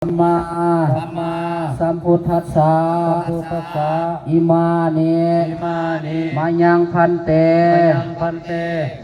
ສຳມາ ສຳມາ ສຳພຸດທັດສະ ສຳພຸດທັດສະ ອິມານິ ອິມານິ ມະຍັງ ພັນເຕ ມະຍັງ ພັນເຕ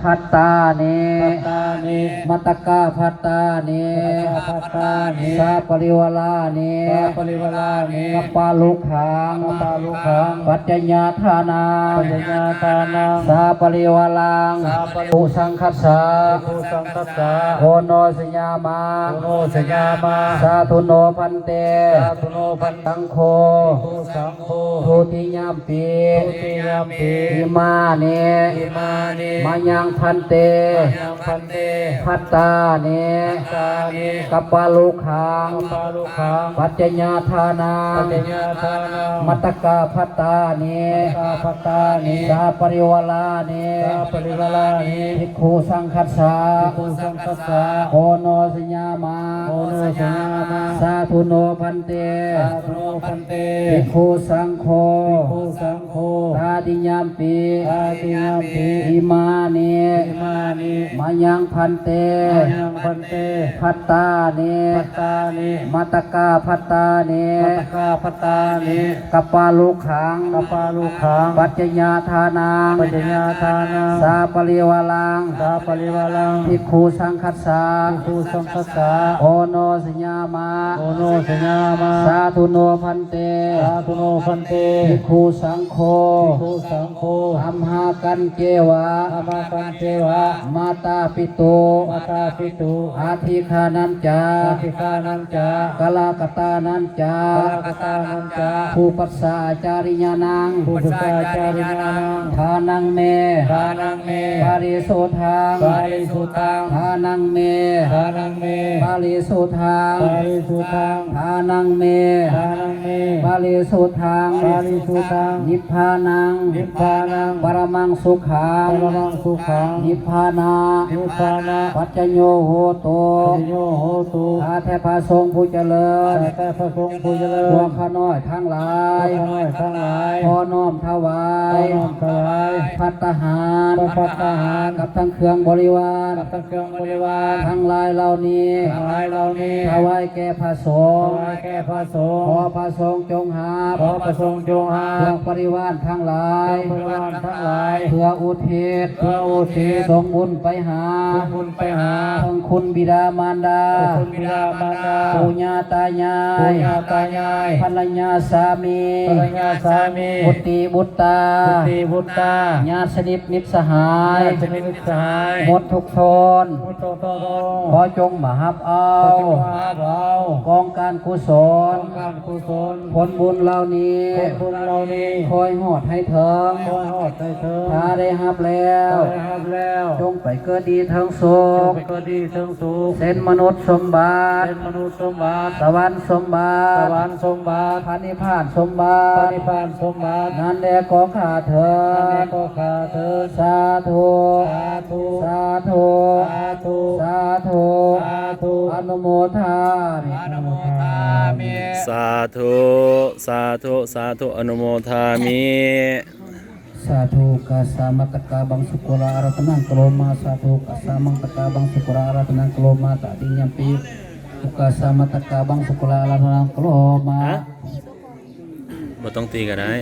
ພັດຕານິ ພັດຕານິ ມັດຕະກະພັດຕານິ ມັດຕະກະພັດຕານິ ສະປະລິວາລານິ ສະປະລິວາລານິ ກັບປະລຸກຂັງ ກັບປະລຸກຂັງ ປັດຈະຍະທານັງ ປັດຈະຍະທານັງ ສະປະລິວາລັງ ສະປະລິ ພິກຂຸສັງຄັດສະ ພິກຂຸສັງຄັດສະ ໂອໂນ ສະຍາມາ ໂອໂນ ສະຍາມາ ສາທຸໂນ ພັນເຕ ສາທຸໂນ ພັນ ສັງໂຄ ພິກຂຸສັງໂຄ ທຸຕິຍາມປິ ທຸຕິຍາມປິ ອິມານິ ອິມານິ ມະຍັງ ພັນເຕ ມະຍັງ ພັນເຕ ພັດຕານິ ພັດຕານິ ກັບປະລຸກຂັງ ກັບປະລຸກຂັງ ປັດຈະຍະທານັງ ປັດຈະຍະທານັງ ມັດຕະກະພັດຕານິ ມັດຕະກະພັດຕານິ ສະປະລິວາລານິ ສະປະລິວາລານິ ພິກຂຸສັງຄັດສະ ພິກຂຸສັງຄັດສະ ໂອໂນ ສະຍາມາ ໂອໂນ ສະຍາມາ ສາທຸໂນ ພັນເຕ ສາທຸໂນ ພັນເຕ ພິກຂຸສັງໂຄ ພິກຂຸສັງໂຄ ຕາຕິຍາມປິ ຕາຕິຍາມປິ ອິມານິ ອິມານິ ມະຍັງ ພັນເຕ ມະຍັງ ພັນເຕ ພັດຕານິ ພັດຕານິ ມັດຕະກະພັດຕານິ ມັດຕະກະພັດຕານິ ກັບປະລຸກຂັງ ກັບປະລຸກຂັງ ປັດຈະຍະທານັງ ປັດຈະຍະທານັງ ສະປະລິວາລັງ ສະປະລິວາລັງ ພິກຂຸສັງຄັດສະ ພິກຂຸສັງຄັດສະ ໂອໂນ ສະຍາມາ ໂອໂນ ສະຍາມາ ສາທຸໂນ ພັນເຕ ສາທຸໂນ ພັນເຕ ພິກຂຸສັງໂຄ ພິກຂຸສັງໂຄ ອັມຫະກັນເຈວະ ອັມຫະກັນເຈວະ ມາຕາປິຕຸ ມາຕາປິຕຸ ອະທິຄານັນຈາ ອະທິຄານັນຈາ ກະລະກະຕານັນຈາ ກະລະກະຕານັນຈາ ພູປັດສະອາຈາລິຍານັງ ພູປັດສະອາຈາລິຍານັງ ທານັງເມ ທານັງເມ ປະລິສຸດທັງ ປະລິສຸດທັງ ທານັງເມ ທານັງເມ ປະລິສຸດທັງ ປະລິສຸດທັງ ທານັງເມ ທານັງເມ ປະລິສຸດທັງ ປະລິສຸດທັງ ນິບພານັງ ນິບພານັງ ປະລະມັງສຸຂັງ ປະລະມັງສຸຂັງ ນິບພານະ ນິບພານະ ປັດຈະໂຍໂຫຕຸ ປັດຈະໂຍໂຫຕຸ ຂ້າແທ້ພະສົງຜູ້ຈະເລີນ ຂ້າແທ້ພະສົງຜູ້ຈະເລີນ ພວກຂ້ານ້ອຍທັງຫຼາຍ ພວກຂ້ານ້ອຍທັງຫຼາຍ ຂໍນ້ອມຖວາຍ ຂໍນ້ອມຖວາຍ ພັດຕາຫານ ພະພັດຕາຫານ ກັບທັງເຄື່ອງບໍລິວານ ກັບທັງເຄື່ອງບໍລິວານ ທັງຫຼາຍເຫຼົ່ານີ້ ທັງຫຼາຍເຫຼົ່ານີ້ ຖວາຍແກ່ພະສົງ ຖວາຍແກ່ພະສົງ ຂໍພະສົງຈົ່ງຮັບ ຂໍພະສົງຈົ່ງຮັບ ເຄື່ອງບໍລິວານທັງຫຼາຍ ເຄື່ອງບໍລິວານທັງຫຼາຍ ເພື່ອອຸທິດ ເພື່ອອຸທິດ ສົ່ງບຸນໄປຫາ ສົ່ງບຸນໄປຫາ ເຖິງຄຸນບິດາມານດາ ເຖິງຄຸນບິດາມານດາ ປູ່ຍ່າຕາຍາຍ ປູ່ຍ່າຕາຍາຍ ພັນລະຍາສາມີ ພັນລະຍາສາມີ ບຸດຕີບຸດຕາ ບຸດຕີບຸດຕາ ຍາດສະນິດມິດສະຫາຍ ຍາດສະນິດມິດສະຫາຍ ໝົດທຸກ ໂທນ ພຸດໂທໂທ ຂໍຈົ່ງມາຮັບເອົາ ຂໍຈົ່ງມາຮັບເອົາ ກອງການກຸສົນ ກອງການກຸສົນ ຜົນບຸນເຫຼົ່ານີ້ ຜົນບຸນເຫຼົ່ານີ້ ຂໍໃຫ້ຮອດໃຫ້ເຖິງ ຂໍໃຫ້ຮອດໃຫ້ເຖິງ ຖ້າໄດ້ຮັບແລ້ວ ຖ້າໄດ້ຮັບແລ້ວ ຈົ່ງໄປເກີດດີເທິງສຸກ ຈົ່ງໄປເກີດດີເທິງສຸກ ເຊັ່ນມະນຸດສົມບັດ ເຊັ່ນມະນຸດສົມບັດ ສະຫວັນສົມບັດ ສະຫວັນສົມບັດ ພະນິບພານສົມບັດ ພະນິບພານສົມບັດ ນັ້ນແລກໍຂ້າເທີ ນັ້ນແລກໍຂ້າເທີ ສາທຸ ສາທຸ ສາທຸ ສາທຸ ສາທຸ ອະນຸໂມທາມິ ອະນຸໂມທາມິ ສາທຸ ສາທຸ ສາທຸ ອະນຸໂມທາມິ ສາທຸ ກະສາ ມັດຕະກາ ບັງ ສຸກຸລາ ອາຣາທະນັງ ກະໂລມາ ສາທຸ ກະສາ ມັດຕະກາ ບັງ ສຸກຸລາ ອາຣາທະນັງ ກະໂລມາ ຕະຕິຍາມປິ ອຸກາສາ ມັດຕະກາ ບັງ ສຸກຸລາ ອາຣາທະນັງ ກະໂລມາ ບໍ່ຕ້ອງຕີກໍໄດ້.